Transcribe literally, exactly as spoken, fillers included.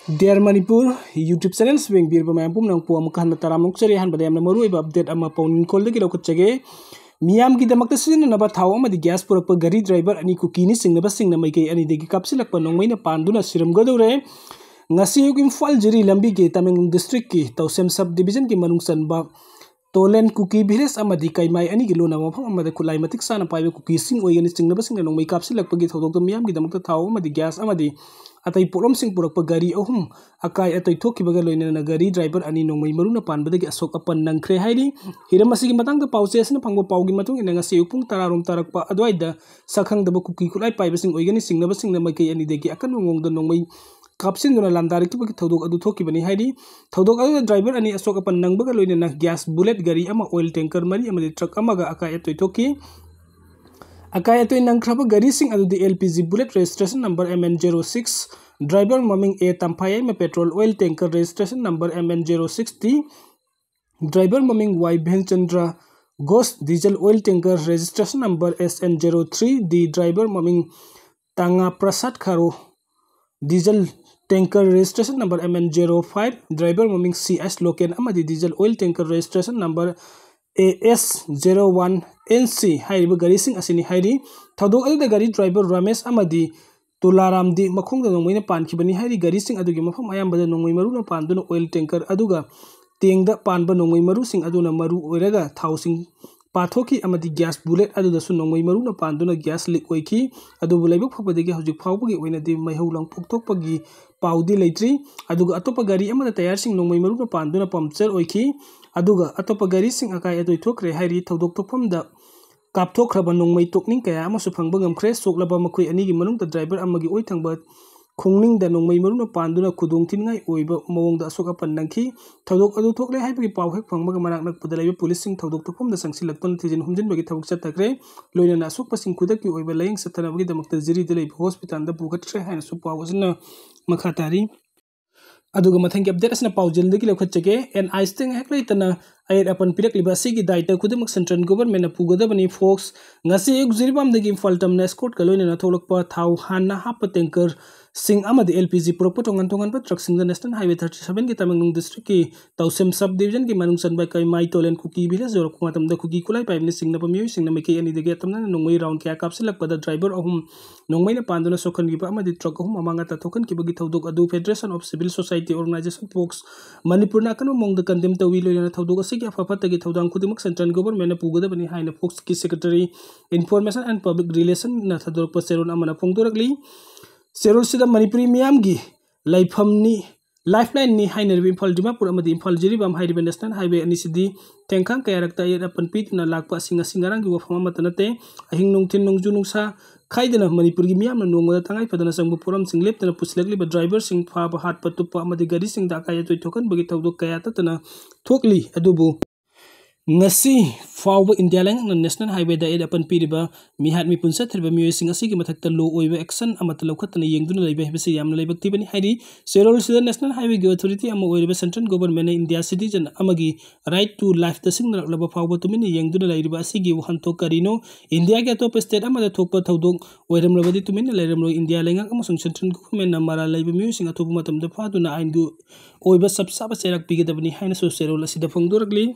Dear Manipur YouTube channel ꯁꯨ ꯌꯦꯡꯕꯤꯔꯕ ꯃꯌꯥꯝ ꯄꯨꯝꯅꯃꯛꯄꯨ ꯑꯃꯨꯛꯀ ꯍꯟꯅ ꯇꯔꯥꯝꯅ ꯑꯣꯛꯆꯔꯤ꯫ ꯑꯍꯥꯟꯕꯗ ꯌꯥꯝꯅ ꯃꯔꯨꯑꯣꯏꯕ update ꯑꯃ ꯄꯥꯎꯅꯤꯡꯈꯣꯜꯗꯒꯤ ꯂꯧꯈꯠꯆꯒꯦ꯫ ꯃꯤꯌꯥꯝꯒꯤꯗꯃꯛꯇ ꯁꯤꯖꯤꯟꯅꯅꯕ ꯊꯥꯎ ꯑꯃꯗꯤ gas ꯄꯨꯔꯛꯄ ꯒꯥꯔꯤ driver ꯑꯅꯤ ꯀꯨꯀꯤꯅꯤ ꯆꯤꯡꯅꯕꯁꯤꯡꯅ ꯃꯥꯏꯀꯩ ꯑꯅꯤꯗꯒꯤ ꯀꯥꯞꯁꯤꯜꯂꯛꯄ ꯅꯣꯡꯃꯩꯅ ꯄꯥꯟꯗꯨꯅ ꯁꯤꯔꯝꯒꯗꯧꯔꯦ꯫ ꯉꯁꯤ ꯑꯌꯨꯛ ꯏꯝꯐꯥꯜ ꯖꯤꯔꯤ ꯂꯝꯕꯤꯒꯤ ꯇꯃꯦꯡꯂꯣꯡ district ꯀꯤ ꯇꯧꯁꯦꯝ sub division ꯒꯤ ꯃꯅꯨꯡ ꯆꯟꯕ ꯇꯣꯂꯦꯟ ꯀꯨꯀꯤ village ꯑꯃꯗꯤ ꯀꯩꯃꯥꯏ ꯑꯅꯤꯒꯤ ꯂꯣꯟꯅꯕ ꯃꯐꯝ ꯑꯃꯗ ꯈꯨꯠꯂꯥꯏ ꯃꯇꯤꯛ ꯆꯥꯅ ꯄꯥꯏꯕ ꯀꯨꯀꯤꯁꯤꯡ ꯑꯣꯏꯒꯅꯤ ꯆꯤꯡꯅꯕꯁꯤꯡꯅ ꯅꯣꯡꯃꯩ ꯀꯥꯞꯁꯤꯜꯂꯛꯄꯒꯤ ꯊꯧꯗꯣꯛꯇ ꯃꯤꯌꯥꯝꯒꯤꯗꯃꯛꯇ ꯊꯥꯎ ꯑꯃꯗꯤ gas ꯑꯃꯗꯤ ꯑꯇꯩ ꯄꯣꯠꯂꯝꯁꯤꯡ ꯄꯨꯔꯛꯄ ꯒꯥꯔꯤ ꯑꯍꯨꯝ ꯑꯀꯥꯏ ꯑꯇꯣꯏ ꯊꯣꯛꯈꯤꯕꯒ ꯂꯣꯏꯅꯅ ꯒꯥꯔꯤ driver ꯑꯅꯤ ꯅꯣꯡꯃꯩ ꯃꯔꯨꯅ ꯄꯥꯟꯕꯗꯒꯤ ꯑꯁꯣꯛ ꯑꯄꯟ ꯅꯪꯈ꯭ꯔꯦ ꯍꯥꯏꯔꯤ꯫ ꯍꯤꯔꯝ ꯑꯁꯤꯒꯤ ꯃꯇꯥꯡꯗ ꯄꯥꯎꯆꯦ ꯑꯁꯤꯅ ꯐꯪꯕ ꯄꯥꯎꯒꯤ ꯃꯇꯨꯡ ꯏꯟꯅ ꯉꯁꯤ ꯑꯌꯨꯛ ꯄꯨꯡ ꯇꯔꯥꯔꯣꯝ ꯇꯥꯔꯛꯄ ꯑꯗꯨꯋꯥꯏꯗ ꯁꯛꯈꯪꯗꯕ ꯀꯨꯀꯤ ꯈꯨꯠꯂꯥꯏ ꯄꯥꯏꯕꯁꯤꯡ ꯑꯣꯏꯒꯅꯤ ꯆꯤꯡꯅꯕꯁꯤꯡꯅ ꯃꯥꯏꯀꯩ ꯑꯅꯤꯗꯒꯤ ꯑꯀꯟꯕ ꯃꯑꯣꯡꯗ ꯅꯣꯡꯃꯩ ꯀꯥꯞꯁꯤꯟꯗꯨꯅ ꯂꯥꯟꯗꯥꯔꯛꯈꯤꯕꯒꯤ ꯊꯧꯗꯣꯛ ꯑꯗꯨ ꯊꯣꯛꯈꯤꯕꯅꯤ ꯍꯥꯏꯔꯤ꯫ ꯊꯧꯗꯣꯛ ꯑꯗꯨꯗ driver ꯑꯅꯤ ꯑꯁꯣꯛ ꯑꯄꯟ ꯅꯪꯕꯒ ꯂꯣꯏꯅꯅ gas bullet ꯒꯥꯔꯤ ꯑꯃ, oil tanker ꯃꯔꯤ ꯑꯃꯗꯤ truck ꯑꯃꯒ ꯑꯀꯥꯏ ꯑꯇꯣꯏ ꯊꯣꯛꯈꯤ꯫ ꯑꯀꯥꯏ ꯑꯇꯣꯏ ꯅꯪꯈ꯭ꯔꯕ ꯒꯥꯔꯤꯁꯤꯡ ꯑꯗꯨꯗꯤ L P G Bullet registration number M N zero six, driver ꯃꯃꯤꯡ A ꯇꯝꯐꯥꯌꯥꯏꯃ, petrol oil tanker registration number M N zero six T, driver ꯃꯃꯤꯡ Y ꯚꯦꯟꯆꯟꯗ꯭ꯔ ꯒꯣꯁ, diesel oil tanker registration number S N zero three D, driver ꯃꯃꯤꯡ ꯇꯥꯉꯥ ꯄ꯭ꯔꯁꯥꯗ ꯈꯥꯔꯣ, diesel tanker registration number M N zero five, driver ꯃꯃꯤꯡ C S local ꯑꯃꯗꯤ diesel oil tanker registration number A S zero one N C ꯍꯥꯏꯔꯤꯕ ꯒꯥꯔꯤꯁꯤꯡ ꯑꯁꯤꯅꯤ ꯍꯥꯏꯔꯤ꯫ ꯊꯧꯗꯣꯛ ꯑꯗꯨꯗ ꯒꯥꯔꯤ driver ꯔꯥꯃꯦꯁ ꯑꯃꯗꯤ ꯇꯨꯂꯥꯔꯥꯝꯗꯤ ꯃꯈꯣꯡꯗ ꯅꯣꯡꯃꯩꯅ ꯄꯥꯟꯈꯤꯕꯅꯤ ꯍꯥꯏꯔꯤ꯫ ꯒꯥꯔꯤꯁꯤꯡ ꯑꯗꯨꯒꯤ ꯃꯐꯝ ꯑꯌꯥꯝꯕꯗ ꯅꯣꯡꯃꯩ ꯃꯔꯨꯅ ꯄꯥꯟꯗꯨꯅ oil tanker ꯑꯗꯨꯒ tank ꯗ ꯄꯥꯟꯕ ꯅꯣꯡꯃꯩ ꯃꯔꯨꯁꯤꯡ ꯑꯗꯨꯅ ꯃꯔꯨ ꯑꯣꯏꯔꯒ ꯊꯥꯎꯁꯤꯡ ꯄꯥꯊꯣꯛꯈꯤ ꯑꯃꯗꯤ gas bullet ꯑꯗꯨꯗꯁꯨ ꯅꯣꯡꯃꯩ ꯃꯔꯨꯅ ꯄꯥꯟꯗꯨꯅ gas leak ꯑꯣꯏꯈꯤ꯫ ꯑꯗꯨꯕꯨ ꯂꯥꯏꯕꯛ ꯐꯕꯗꯒꯤ ꯍꯧꯖꯤꯛ ꯐꯥꯎꯕꯒꯤ ꯑꯣꯏꯅꯗꯤ ꯃꯩꯍꯧ ꯂꯥꯡꯄꯣꯛꯊꯣꯛꯄꯒꯤ ꯄꯥꯎꯗꯤ ꯂꯩꯇ꯭ꯔꯤ꯫ ꯑꯗꯨꯒ ꯑꯇꯣꯞꯄ ꯒꯥꯔꯤ ꯑꯃꯗ tyre ꯁꯤꯡ ꯅꯣꯡꯃꯩ ꯃꯔꯨꯅ ꯄꯥꯟꯗꯨꯅ puncture ꯑꯣꯏꯈꯤ꯫ ꯑꯗꯨꯒ ꯑꯇꯣꯞꯄ ꯒꯥꯔꯤꯁꯤꯡ ꯑꯀꯥꯏ ꯑꯇꯣꯏ ꯊꯣꯛꯈ꯭ꯔꯦ ꯍꯥꯏꯔꯤ꯫ ꯊꯧꯗꯣꯛ ꯊꯣꯛꯐꯝꯗ ꯀꯥꯞꯊꯣꯛꯈ꯭ꯔꯕ ꯅꯣꯡꯃꯩ ꯇꯣꯛꯅꯤꯡ ꯀꯌꯥ ꯑꯃꯁꯨ ꯐꯪꯕ ꯉꯝꯈ꯭ꯔꯦ꯫ ꯁꯣꯛꯂꯕ ꯃꯈꯣꯏ ꯑꯅꯤꯒꯤ ꯃꯅꯨꯡꯗ driver ꯑꯃꯒꯤ ꯑꯣꯏ ꯊꯪꯕ ꯈꯣꯡꯅꯤꯡꯗ ꯅꯣꯡꯃꯩ ꯃꯔꯨꯅ ꯄꯥꯟꯗꯨꯅ ꯈꯨꯗꯣꯡ ꯊꯤꯅꯤꯡꯉꯥꯏ ꯑꯣꯏꯕ ꯃꯑꯣꯡꯗ ꯑꯁꯣꯛ ꯑꯄꯟ ꯅꯪꯈꯤ꯫ ꯊꯧꯗꯣꯛ ꯑꯗꯨ ꯊꯣꯛꯂꯦ ꯍꯥꯏꯕꯒꯤ ꯄꯥꯎ ꯍꯦꯛ ꯐꯪꯕꯒ ꯃꯅꯥꯛ ꯅꯛꯄꯗ ꯂꯩꯕ police ꯁꯤꯡ ꯊꯧꯗꯣꯛ ꯊꯣꯛꯐꯝꯗ ꯆꯪꯁꯤꯜꯂꯛꯇꯨꯅ ꯊꯤꯖꯤꯟ ꯍꯨꯝꯖꯤꯟꯕꯒꯤ ꯊꯕꯛ ꯆꯠꯊꯈ꯭ꯔꯦ꯫ ꯂꯣꯏꯅꯅ ꯑꯁꯣꯛꯄꯁꯤꯡ ꯈꯨꯗꯛꯀꯤ ꯑꯣꯏꯕ ꯂꯥꯌꯦꯡ ꯆꯠꯊꯅꯕꯒꯤꯗꯃꯛꯇ ꯖꯤꯔꯤꯗ ꯂꯩꯕ hospital ꯗ ꯄꯨꯈꯠꯈ꯭ꯔꯦ ꯍꯥꯏꯅꯁꯨ ꯄꯥꯎ ꯑꯁꯤꯅ ꯃꯈꯥ ꯇꯥꯔꯤ꯫ ꯑꯗꯨꯒ ꯃꯊꯪꯒꯤ update ꯑꯁꯤꯅ ꯄꯥꯎꯖꯦꯜꯗꯒꯤ ꯂꯧꯈꯠꯆꯒꯦ꯫ N I C ꯇ ꯉꯥꯏꯍꯥꯛ ꯂꯩꯇꯅ ꯑꯌꯦꯠ ꯑꯄꯟ ꯄꯤꯔꯛꯂꯤꯕ ꯑꯁꯤꯒꯤ ꯗꯥꯏꯇ ꯈꯨꯗꯤꯡꯃꯛ ꯁꯦꯟꯇ꯭ꯔꯦꯜ ꯒꯣꯚꯔꯟꯃꯦꯟꯅ ꯄꯨꯒꯗꯕꯅꯤ꯫ ꯐꯣꯛꯁ ꯉꯁꯤ ꯑꯌꯨꯛ ꯖꯤꯔꯤꯕꯥꯝꯗꯒꯤ ꯏꯝꯐꯥꯜ ꯇꯝꯅ ꯑꯦꯁꯀꯣꯔꯠꯀ ꯂꯣꯏꯅꯅ ꯊꯣꯛꯂꯛꯄ ꯊꯥꯎ ꯍꯥꯟꯅ ꯍꯥꯞꯄ ꯇꯦꯡꯀꯔꯁꯤꯡ ꯑꯃꯗꯤ ꯑꯦꯜ ꯄꯤ ꯖꯤ ꯄꯨꯔꯛꯄ ꯇꯣꯉꯥꯟ ꯇꯣꯉꯥꯟꯕ ꯇ꯭ꯔꯛꯁꯤꯡꯗ ꯅꯦꯁꯅꯦꯜ ꯍꯥꯏꯋꯦ ꯊꯥꯔꯇꯤ ꯁꯚꯦꯟꯒꯤ ꯇꯃꯦꯡꯂꯣꯡ ꯗꯤꯁꯇ꯭ꯔꯤꯛꯀꯤ ꯇꯧꯁꯦꯝ ꯁꯕ ꯗꯤꯕꯤꯖꯟꯒꯤ ꯃꯅꯨꯡ ꯆꯟꯕ ꯀꯩꯃꯥꯏ ꯇꯣꯂꯦꯟ ꯀꯨꯀꯤ ꯚꯤꯂꯦꯖ ꯌꯧꯔꯛꯄ ꯃꯇꯝꯗ ꯀꯨꯀꯤ ꯈꯨꯠꯂꯥꯏ ꯄꯥꯏꯕꯅ ꯆꯤꯡꯅꯕ ꯃꯤꯑꯣꯏꯁꯤꯡꯅ ꯃꯥꯏꯀꯩ ꯑꯅꯤꯗꯒꯤ ꯑꯇꯝꯅꯅ ꯅꯣꯡꯃꯩ ꯔꯥꯎꯟ ꯀꯌꯥ ꯀꯥꯞꯁꯤꯜꯂꯛꯄꯗ ꯗ꯭ꯔꯥꯏꯚꯔ ꯑꯍꯨꯝ ꯅꯣꯡꯃꯩꯅ ꯄꯥꯟꯗꯨꯅ ꯁꯣꯛꯍꯟꯈꯤꯕ ꯑꯃꯗꯤ ꯇ꯭ꯔꯛ ꯑꯍꯨꯝ ꯑꯃꯥꯡ ꯑꯇꯥ ꯊꯣꯛꯍꯟꯈꯤꯕꯒꯤ ꯊꯧꯗꯣꯛ ꯑꯗꯨ Federation of Civil Society Organization, fox ꯃꯅꯤꯄꯨꯔꯅ ꯑꯀꯟꯕ ꯃꯑꯣꯡꯗ ꯀꯟꯗꯦꯝ ꯇꯧꯏ꯫ ꯂꯣꯏꯅꯅ ꯊꯧꯗꯣꯛ ꯑꯁꯤꯒꯤ ꯑꯐ ꯐꯠꯇꯒꯤ ꯊꯧꯗꯥꯡ ꯈꯨꯗꯤꯡꯃꯛ ꯁꯦꯟꯇ꯭ꯔꯦꯜ ꯒꯣꯚꯔꯟꯃꯦꯟꯅ ꯄꯨꯒꯗꯕꯅꯤ ꯍꯥꯏꯅ ꯐꯣꯛꯁꯀꯤ ꯁꯦꯀ꯭ꯔꯦꯇꯔꯤ ꯏꯟꯐꯣꯔꯃꯦꯁꯟ ꯑꯦꯟ ꯄꯕ꯭ꯂꯤꯛ ꯔꯤꯂꯦꯁꯟꯅ ꯊꯥꯗꯣꯔꯛꯄ ꯆꯦꯔꯣꯜ ꯑꯃꯅ ꯐꯣꯡꯗꯣꯔꯛꯂꯤ꯫ ꯆꯦꯔꯣꯜꯁꯤꯗ ꯃꯅꯤꯄꯨꯔꯤ ꯃꯤꯌꯥꯝꯒꯤ ꯂꯩꯐꯝꯅꯤ, ꯂꯥꯏꯐꯂꯥꯏꯟꯅꯤ ꯍꯥꯏꯅꯔꯤꯕ ꯏꯝꯐꯥꯜ ꯗꯤꯃꯥꯄꯨꯔ ꯑꯃꯗꯤ ꯏꯝꯐꯥꯜ ꯖꯤꯔꯤꯕꯥꯝ ꯍꯥꯏꯔꯤꯕ ꯅꯦꯁꯅꯦꯜ ꯍꯥꯏꯋꯦ ꯑꯅꯤꯁꯤꯗꯤ ꯊꯦꯡꯈꯥꯡ ꯀꯌꯥꯔꯛꯇ ꯑꯌꯦꯠ ꯑꯄꯟ ꯄꯤꯗꯨꯅ ꯂꯥꯛꯄ ꯑꯁꯤ ꯉꯁꯤ ꯉꯔꯥꯡꯒꯤ ꯋꯥꯐꯝ ꯑꯃꯠꯇ ꯅꯠꯇꯦ꯫ ꯑꯍꯤꯡ ꯅꯨꯡꯊꯤꯜ, ꯅꯣꯡꯖꯨ ꯅꯨꯡꯁꯥ ꯈꯥꯏꯗꯅ ꯃꯅꯤꯄꯨꯔꯒꯤ ꯃꯤꯌꯥꯝꯅ ꯅꯣꯡꯃꯗ ꯇꯉꯥꯏ ꯐꯗꯅ ꯆꯪꯕ ꯄꯣꯠꯂꯝꯁꯤꯡ ꯂꯦꯞꯇꯅ ꯄꯨꯁꯤꯜꯂꯛꯂꯤꯕ ꯗ꯭ꯔꯥꯏꯚꯔꯁꯤꯡ ꯐꯥꯕ, ꯍꯥꯠꯄ, ꯇꯨꯞꯄ ꯑꯃꯗꯤ ꯒꯥꯔꯤꯁꯤꯡꯗ ꯑꯀꯥꯏ ꯑꯇꯣꯏ ꯊꯣꯛꯍꯟꯕꯒꯤ ꯊꯧꯗꯣꯛ ꯀꯌꯥ ꯇꯠꯇꯅ ꯊꯣꯛꯂꯤ꯫ ꯑꯗꯨꯕꯨ ꯉꯁꯤ ꯐꯥꯎꯕ ꯏꯟꯗꯤꯌꯥ ꯂꯩꯉꯥꯛꯅ ꯅꯦꯁꯅꯦꯜ ꯍꯥꯏꯋꯦꯗ ꯑꯌꯦꯠ ꯑꯄꯟ ꯄꯤꯔꯤꯕ ꯃꯤꯍꯥꯠ ꯃꯤꯄꯨꯟ ꯆꯠꯊꯔꯤꯕ ꯃꯤꯑꯣꯏꯁꯤꯡ ꯑꯁꯤꯒꯤ ꯃꯊꯛꯇ ꯂꯣ ꯑꯣꯏꯕ ꯑꯦꯛꯁꯟ ꯑꯃꯠꯇ ꯂꯧꯈꯠꯇꯅ ꯌꯦꯡꯗꯨꯅ ꯂꯩꯕ ꯍꯥꯏꯕꯁꯤ ꯌꯥꯝꯅ ꯂꯥꯏꯕꯛ ꯊꯤꯕꯅꯤ꯫ ꯍꯥꯏꯗꯤ, ꯆꯦꯔꯣꯜꯁꯤꯗ ꯅꯦꯁꯅꯦꯜ ꯍꯥꯏꯋꯦꯒꯤ ꯑꯣꯊꯣꯔꯤꯇꯤ ꯑꯃ ꯑꯣꯏꯔꯤꯕ ꯁꯦꯟꯇ꯭ꯔꯦꯜ ꯒꯣꯚꯔꯟꯃꯦꯟꯅ ꯏꯟꯗꯤꯌꯥ ꯁꯤꯇꯤꯖꯟ ꯑꯃꯒꯤ ꯔꯥꯏꯠ ꯇꯨ ꯂꯥꯏꯐꯇ ꯁꯤꯡꯅꯔꯛꯂꯕ ꯐꯥꯎꯕ ꯇꯨꯃꯤꯟꯅ ꯌꯦꯡꯗꯨꯅ ꯂꯩꯔꯤꯕ ꯑꯁꯤꯒꯤ ꯋꯥꯍꯟꯊꯣꯛ ꯀꯔꯤꯅꯣ? ꯏꯟꯗꯤꯌꯥꯒꯤ ꯑꯇꯣꯞꯄ ꯁ꯭ꯇꯦꯠ ꯑꯃꯗ ꯊꯣꯛꯄ ꯊꯧꯗꯣꯛ ꯑꯣꯏꯔꯝꯂꯕꯗꯤ ꯇꯨꯃꯤꯟꯅ ꯂꯩꯔꯝꯂꯣꯏ꯫ ꯏꯟꯗꯤꯌꯥ ꯂꯩꯉꯥꯛ ꯑꯃꯁꯨꯡ ꯁꯦꯟꯇ꯭ꯔꯦꯜ ꯒꯣꯚꯔꯟꯃꯦꯟꯅ ꯃꯔꯥꯜ ꯂꯩꯕ ꯃꯤꯑꯣꯏꯁꯤꯡ ꯑꯊꯨꯕ ꯃꯇꯝꯗ ꯐꯥꯗꯨꯅ ꯑꯥꯏꯟꯒꯤ ꯑꯣꯏꯕ ꯆꯞ ꯆꯥꯕ ꯆꯩꯔꯥꯛ ꯄꯤꯒꯗꯕꯅꯤ ꯍꯥꯏꯅꯁꯨ ꯆꯦꯔꯣꯜ ꯑꯁꯤꯗ ꯐꯣꯡꯗꯣꯔꯛꯂꯤ꯫